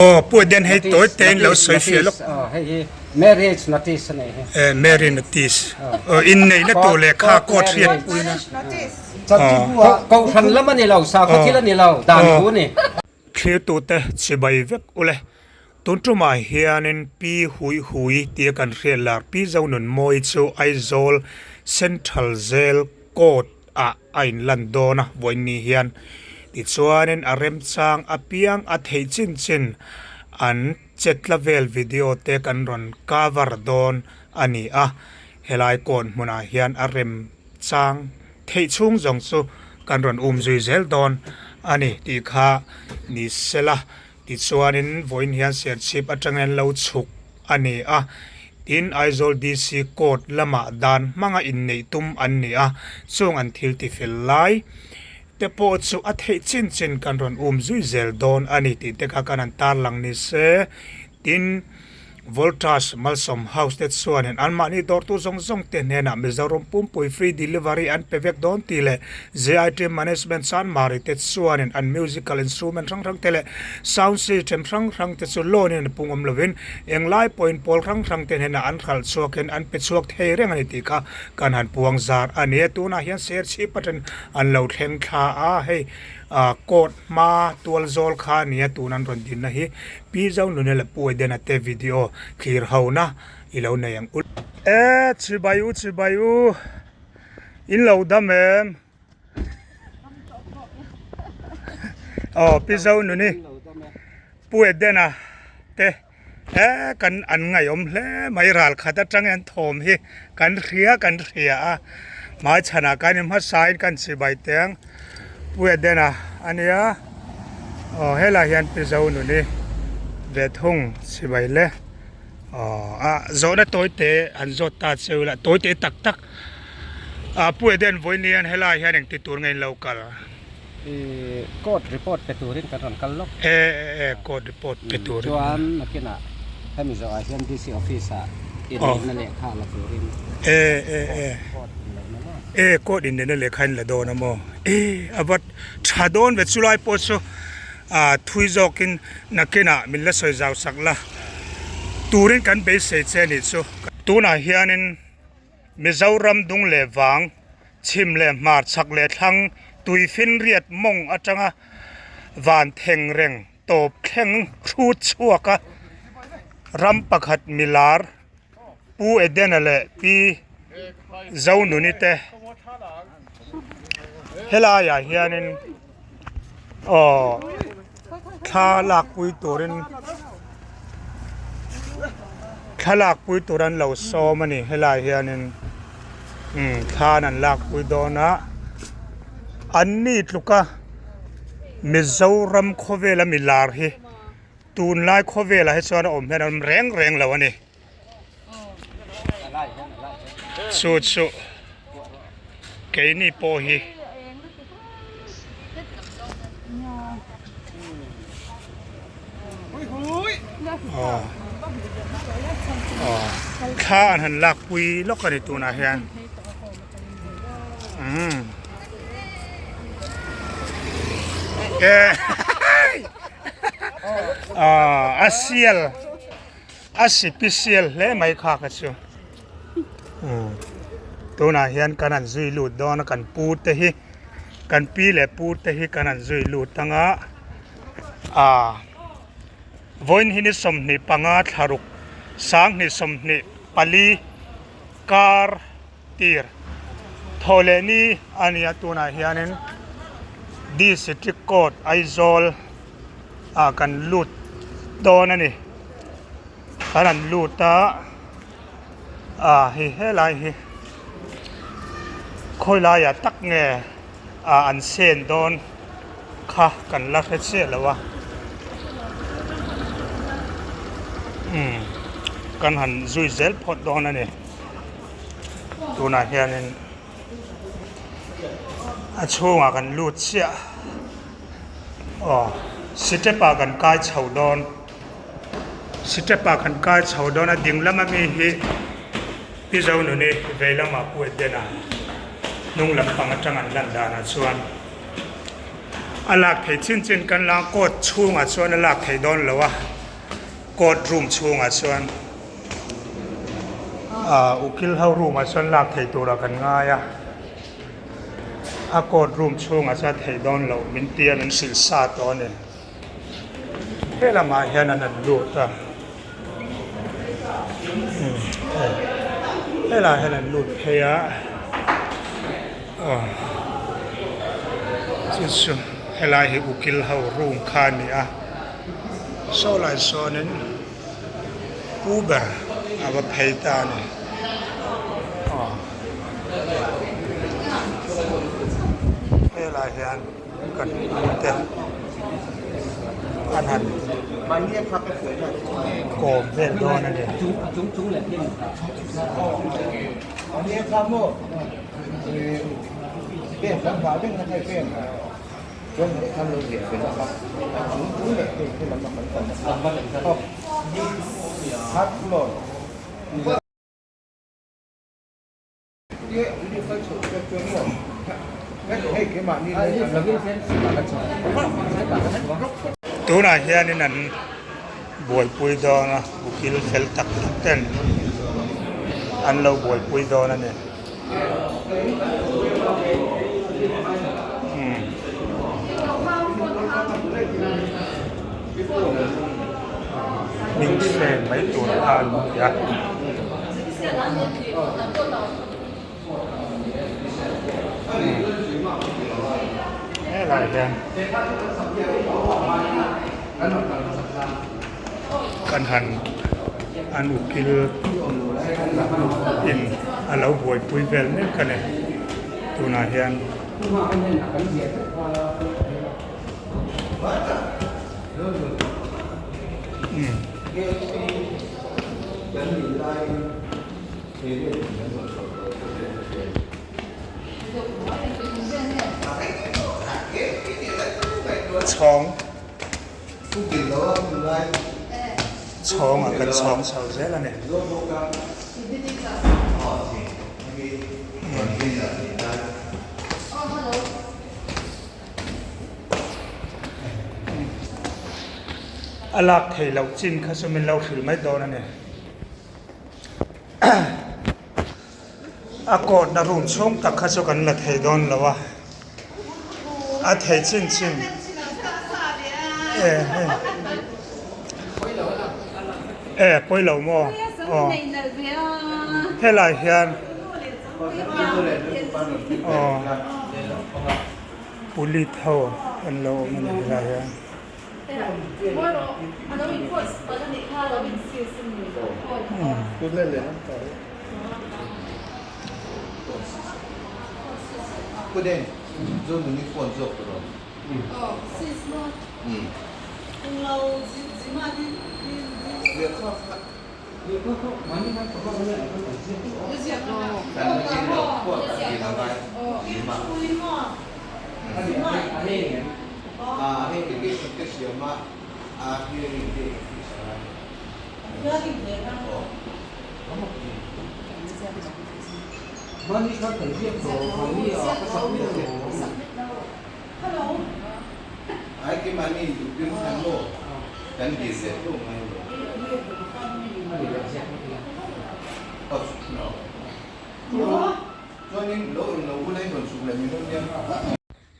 Aw Pu Eden hei tawi te in lo sawi fiah lawk. Hei hi marriage notice a nih hi. Eh marriage notice. Aw inneihna tur lehkha court hriat puina. Kohhran lam a ni lo, sakhaw thil a ni lo, dan thu a ni. Thlirtute chibai vek ule. Tun tumah hianin Pi Hui Hui tia kan hriat lar Pi Zonunmawii chu Aizawl Central Jail Court ah a inlan dawn a vawiin hian. Tichuanin a remchang apiang a theih chin chin an chetla vel video te kan rawn cover dawn a ni a, helai kawn hmunah hian a remchang theih chhung zawng chu kan rawn um zui zel dawn a ni tih kha ni sela. Tichuanin vawiin hian Serchhip atangin an lo chhuk a ni a, tin Aizawl DC Court lamah dan hmanga inneih tum an ni a, chung an thil tifel lai te pawh chu a theih chin chin kan rawn um zui zel dawn a ni tih te kha kan han tarlang ni se. Tin, Voltas Malsawm House te chuanin anmahni dawrtu zawng zawng te hnenah Mizoram pumpui free delivery an pe vek dawn tih leh JIT Management Chanmari te chuanin an musical instrument hrang hrang te leh sound system hrang hrang te chu loan in pung awm lovin englai pawhin pawl hrang hrang te hnenah an hralh chhuakin an pe chhuak thei reng a ni tih kha kan han puang zar a ni a. Tunah hian Serchhip atangin an lo thleng thla a, hei court hma tual zawl kha a ni a tun an rawn dinna hi. Pi Zonuna leh Pu Edena te video thlir ho na i lo nei ang u. E chibai u chibai u in lo dam em aw Pi Zonuni Pu Edena te e kan an ngaihawm hle mai ral khat atangin an thawm hi kan hria kan hria a hmaichhanah kan in hmasa in kan chibai teh ang. Pu Edena a nia aw helai hian Pi Zonuni ve thung chibai le aw a zawhna tawi te an zawt ta che ula tawi te tak tak ah Pu Eden vawiin hian helai hian engti tur nge in lo kal? Ih court report pe turin kan rawn kal lawk. E e court report pe turin. Chuan nakinah hemi zawhah hian DC office ah inneihna lehkha la turin. E e e. Court inneihna maw? E court inneihna lehkha in la dawn a maw? E a va tha dawn ve chulai pawh chu ah thui zawkin nakinah min la sawi zau sak la turin kan beisei che anih chu. Tunah hianin Mizoram dung leh vang, chhim leh hmar chhak leh thlang tuifinriat mawng atanga van theng reng tawp thleng hrut chhuak a ram pakhat milar Pu Edena leh Pi Zonuni te helaiah hianin aw thla lakpui turin thla lakpui tur an lo sawm a ni helaiah hianin umm thla an lakpui dawn a anni tluka Mizoram khawvela milar hi tunlai khawvelah hi chuan a awm hian a awm reng reng lo a ni. Chu chu keini pawh hi aw aw thla an han lak pui lawk a ni tunah hian umm e aw a sial. A sipisial hle mai kha kha chu tunah hian kan han zui lut dawn a kan pu te hi kan pi leh pu te hi kan han zui lut ang a ah vawiin hi ni 25 thlaruk 2024 kar tir thaw leh ni a ni a tunah hianin district court Aizawl ah kan lut dawn a ni kan han lut a ah hei helai hi khawi laiah tak nge ah an sen dawn kha kan la hre chiah lo a umm kan han zui zel phawt dawn a ni tunah hianin a chhungah kan lut chiah aw step ah kan kai chho dawn step ah kan kai chho dawn a ding lama mi hi Pi Zonuni vei lamah Pu Edena hnung lampang atang an lan danah chuan. A lak theih chin chin kan la a, court chhungah chuan a lak theih dawn lo a, court room chhungah chuan ah ukil ho room ah chuan lak theih turah kan ngai a, a court room chhungah chuan theih dawn loh min tia min hrilh sa tawh a ni. He lamah hian an han lut a helaiah hian an lut phei a aw chu chu helai hi ukil ho room kha a ni a saw lai sawnin pu ber a va phei ta a ni aw helaiah hian. Kan ute an han kawm vel dawn a ni. Tunah hianin an buaipui dawn a ukil fel tak tak ten an lo buaipui dawn a ni. Hming hren mai tur kha an ni a. Helai hian kan han an ukil in a lo buaipui vel mek a ni tunah hian. Chhawng chhawngah kan chhawng chho zel a ni. A lak theih loh chin kha chu min lo hrilh mai dawn a ni. A court na room chhung tak kha chu kan la thei dawn lo a, a thei chin chin e hei e pawi lo maw aw helai hian aw pulit ho an lo awm a ni helai hian.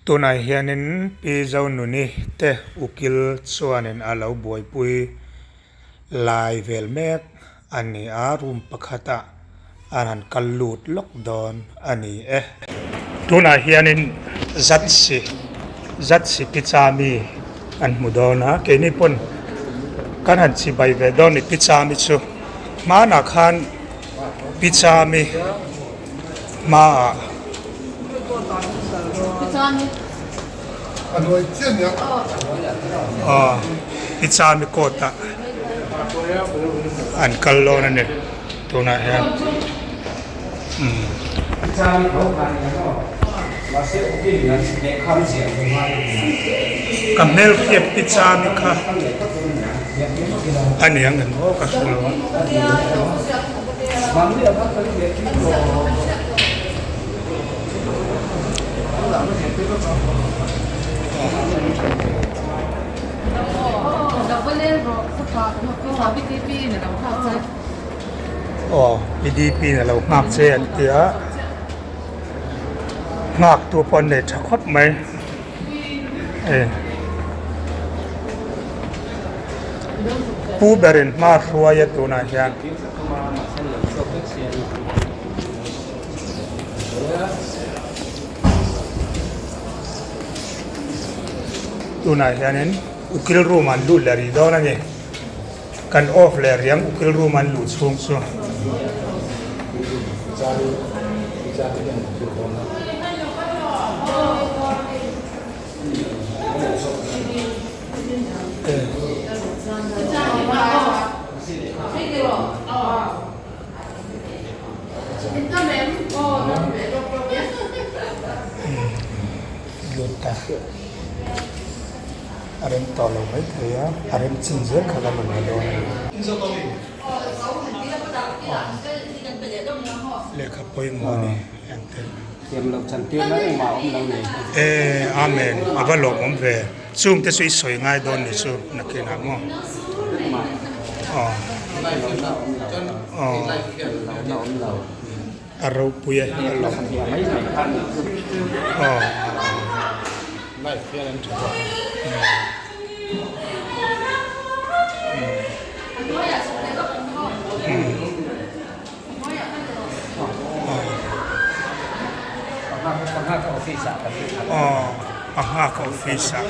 Tunah hianin Pi Zonuni te ukil chuanin a lo buaipui lai vel mek a ni a, room pakhatah an han kal lut lawk dawn a ni e. Tunah hianin Zatsi Zatsi Pichami an hmu dawn a, keini pawn kan han chibai ve dawn ni Pichami chu hmanah khan Pichami hmaah aw Pichami court ah an kal dawn a ni tunah hian umm. Ka hmelhriat Pichami kha a ni ang em aw ka hre lo a. Aw PDP in a lo nghak che an ti a nghak tu pawh an nei tha khawp mai e pu berin hma hruai a tunah hian. Tunah hianin ukil room an lut leh rih dawn a ni. Kan off leh riang ukil room an luh chhung chu. Lut ta a rem tawh lo mai thei a, a rem chin zel kha kan rawn la dawn a ni. Lehkha pawimawh a ni engte. E Amen a va lawmawm ve chungte chu i sawi ngai dawn ni chu nakinah maw. Aw aw a ropui a a lawm aw aw a nghak office ah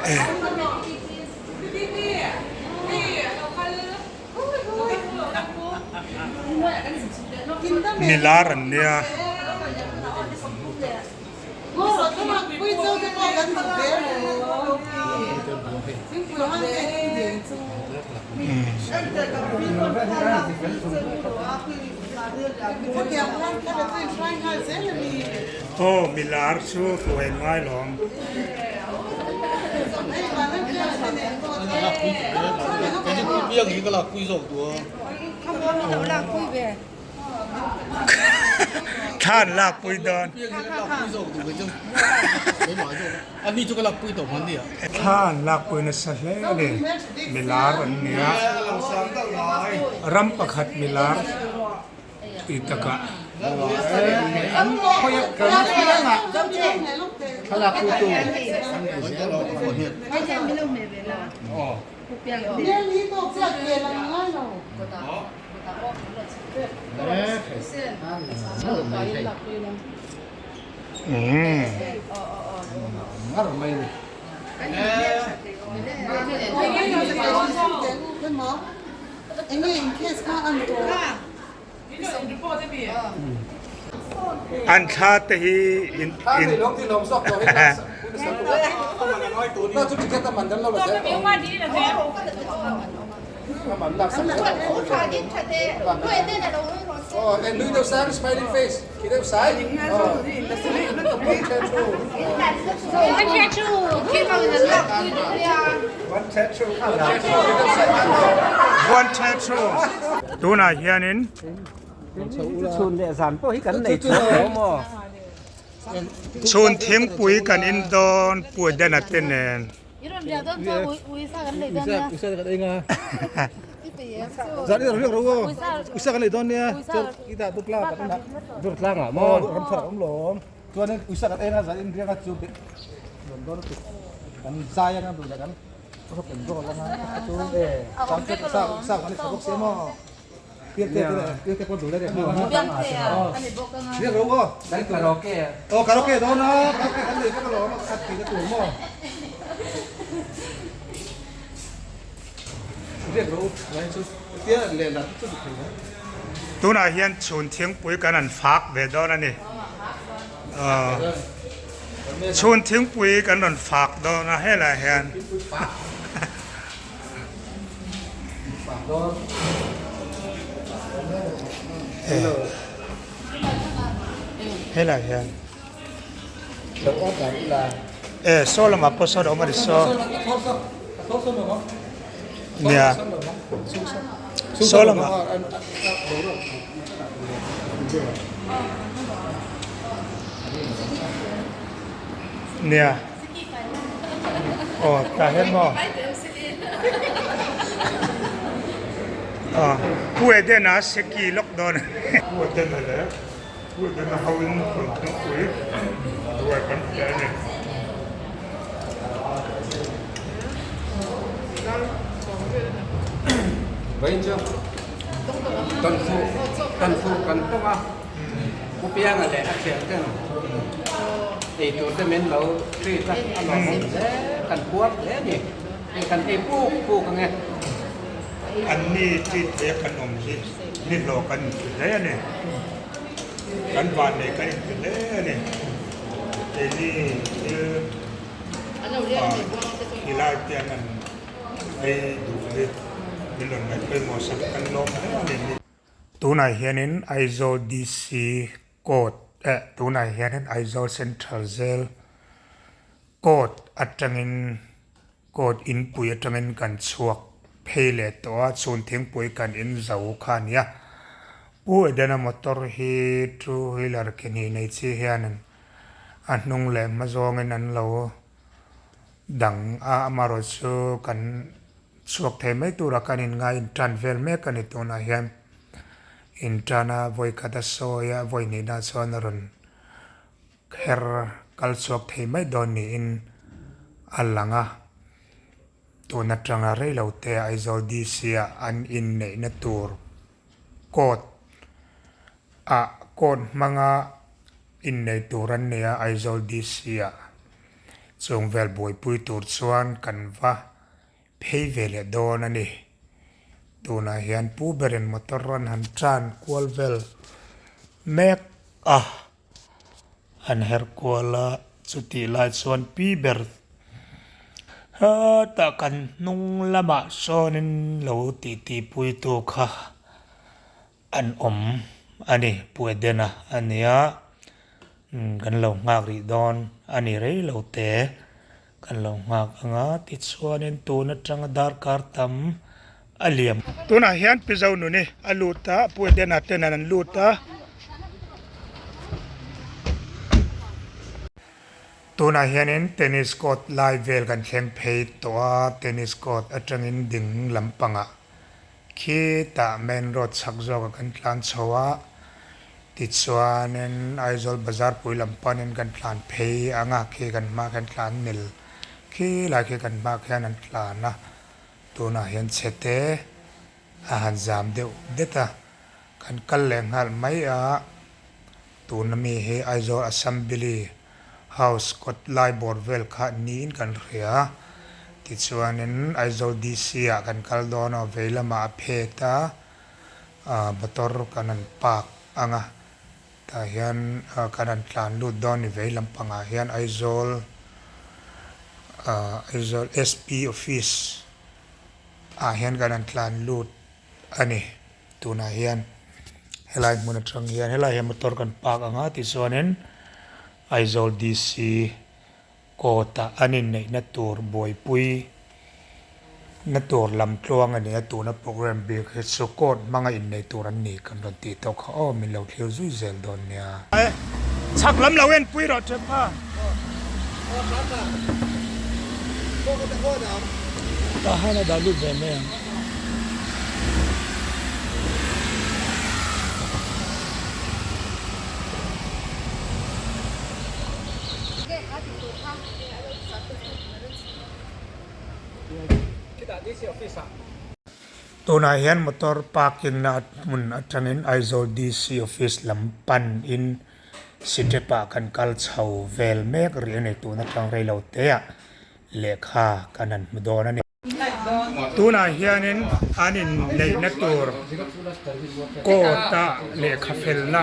e. Milar an nia. Aw milar chu hruai ngai lawm. Thla an lakpui dawn. Thla an lakpui nasa hle a ni. Milar an nia. Ram pakhat milar. Tih takah. An thla te hi in in One tattoo. Tunah hianin Chhun leh zan pawh hi kan nei tawh lo maw? Chhun thingpui kan in dawn Puidena te nen. Tunah hian chhun thingpui kan han fak ve dawn a ni. Chhun thingpui kan rawn fak dawn a helaiah hian. Helaiah hian e saw lamah pawh sawn a awm a ni saw nia saw lamah. Nia. Aw tah hian maw aw Pu Edena seki lawk dawn a ni. Pu Edena leh Pu Edena ho in rawn thingpui ruai kan pe a ni. Vawiin chu tawnfuh tawnfuh kan tawng a. Pu Pianga leh a thian ten ei tur te min lo treat a, a lawmawm hle, kan puar hle a ni. Hei kan ei puk puk ang e. An ni treat ve kan awm hi ni hlawh kan inti hle a ni. Kan vannei kan inti hle a ni. Keini thil khilai te an han ei duh hi min rawn ngaih pawimawh sak kan lawm hle a ni. Tunah hianin Aizawl DC Court eh tunah hianin Aizawl Central Jail Court atangin Court inpui atangin kan chhuak phei leh tawh a, chhun thingpui kan in zo kha a nia. Pu Edena motor hi two wheeler ke hnih nei chi hianin a hnung leh hma zawngin an lo dang a, amaherawhchu kan Chhuak thei mai tura kan inngai intan vel mek a ni tunah hian intana vawi khat a sawi a, vawi hnihna chuan a rawn her kal chhuak thei mai dawn niin a lang a. Tun atanga rei lo te Aizawl DC ah an inneihna tur court ah court hmanga innei tur an nei a Aizawl DC ah chung vel buaipui tur chuan kan va phei ve leh dawn a ni. Tunah hian pu berin motor an han tan kual vel mek a, an her kual a, chutih lai chuan pi ber hetah kan hnung lamah sawnin lo titi puitu kha an awm a ni, Pu Edena a nia, kan lo nghak rih dawn a ni rei lo te, kan lo nghak ang a, tichuanin tun atanga darkar tam a liam. Tunah hian Pi Zonuni a lut a, Pu Edena ten an lut a. Tunah hianin tennis court lai vel kan thleng phei tawh a, tennis court atangin ding lampangah Khitah main road chhak zawkah kan tlan chho a, tichuanin Aizawl bazar pui lam panin kan tlan phei ang a, khi kan hma khian tlan mil khi lai khi kan hma khian an tlan a, tunah hian chhete a han zam deuh det a, kan kal leh nghal mai a. Tuna mi hi Aizawl Assembly House kawt lai bawr vel kha niin kan hria. Tichuanin Aizawl DC ah kan kal dawn a, vei lamah a phet a, motor kan han park ang a, tah hian kan han tlan lut dawn ni vei lampangah hian Aizawl Aizawl SP office ah hian kan han tlan lut a ni. Tunah hian helai hmun atang hian helai hian motor kan park ang a tichuanin Aizawl DC court ah an inneihna tur buaipui na tur lam tluang a ni a tuna program bik hi chu court hmanga innei tur an ni kan rawn tih tawh kha aw min lo thlir zui zel dawn nia. Chhak lam lo enpui rawh Ṭhepa. Tah hian a dah lut ve mai ang. Tunah hian motor parking na hmun atangin Aizawl DC office lam pan in step ah kan kal chho vel mek rih a ni tun atang reilo te ah lehkha kan han hmu dawn a ni. Tunah hianin an inneihna tur court ah lehkha felna.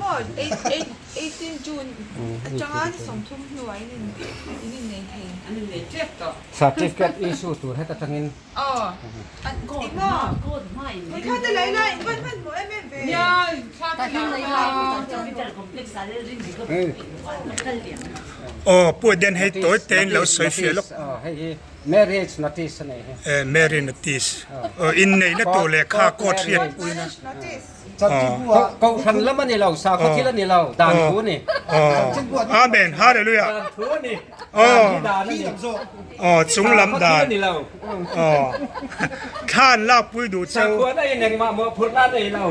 maw 18 June atanga ni 30 hnuah in in innei thei. An innei tep tawh. Certificate issue tur heta tangin. Aw i maw thla te la ila in van hmanhmawh em em ve. Nia thla te la ila. Aw Pu Eden hei tawi te in lo sawi fiah lawk. Hei hi marriage notice a nei hi. Eh marriage notice. Aw inneihna tur lehkha court hriat puina. Kohhran lam a ni lo, sakhaw thil a ni lo, dan thu a ni. Amen, Hallelujah. Dan thu a ni. Dan hi dan a ni. Aw, chung lam dan. Sakhaw thil a ni lo. Aw, thla an lakpui duh cheu. Sakhua na in engmah mawhphurhna a nei lo.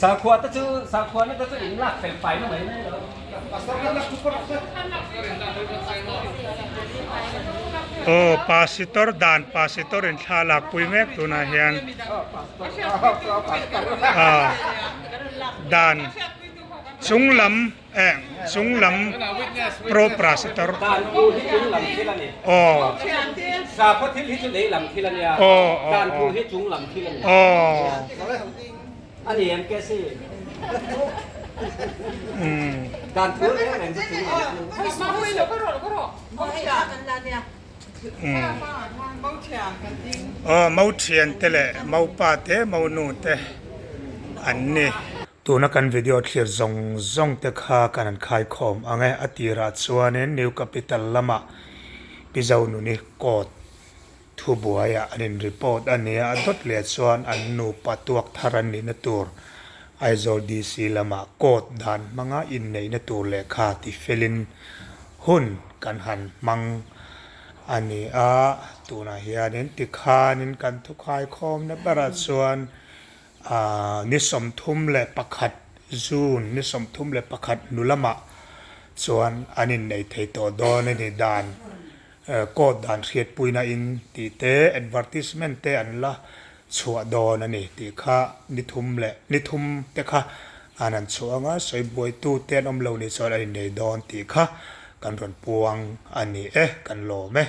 Sakhua te chu, sakhua na te chu in lak fel fai na mai mai lo. Aw, Pasitor dan Pasitor in thla lakpui mek tunah hian. Ah, dan chung lam eh chung lam pro prasitor. Dan u hi chung lam thil a ni. Aw. Sakhaw thil hi chu lei lam thil a nia. Aw, aw, Dan u hi chung lam thil a ni. Aw. A ni em ke si? Dan thu reng reng chu chung lam thil. Aw mo thian te leh mo pa te mo nu te an ni. Tuna kan video thlir zawng zawng te kha kan han khai khawm ang e. A tirah chuanin New Capital lamah Pi Zonuni court thubuaiah an in report a ni a, a dawt leh chuan an nupa tuak thar an nihna tur Aizawl DC lamah court dan hmanga inneihna tur lehkha tifelin hun kan han hmang a ni a, tunah hianin tikhanin kan thukhaikhawmna berah chuan ahh ni 31 June ni 31 hnu lamah chuan an innei thei tawh dawn a ni dan court dan hriatpuina in tih te advertisement te an la chhuah dawn a ni tih kha ni thum leh ni thum te kha an han chhuah anga sawi buaitu te an awm lo ni chuan an innei dawn tih kha kan rawn puang a ni e kan lawm e.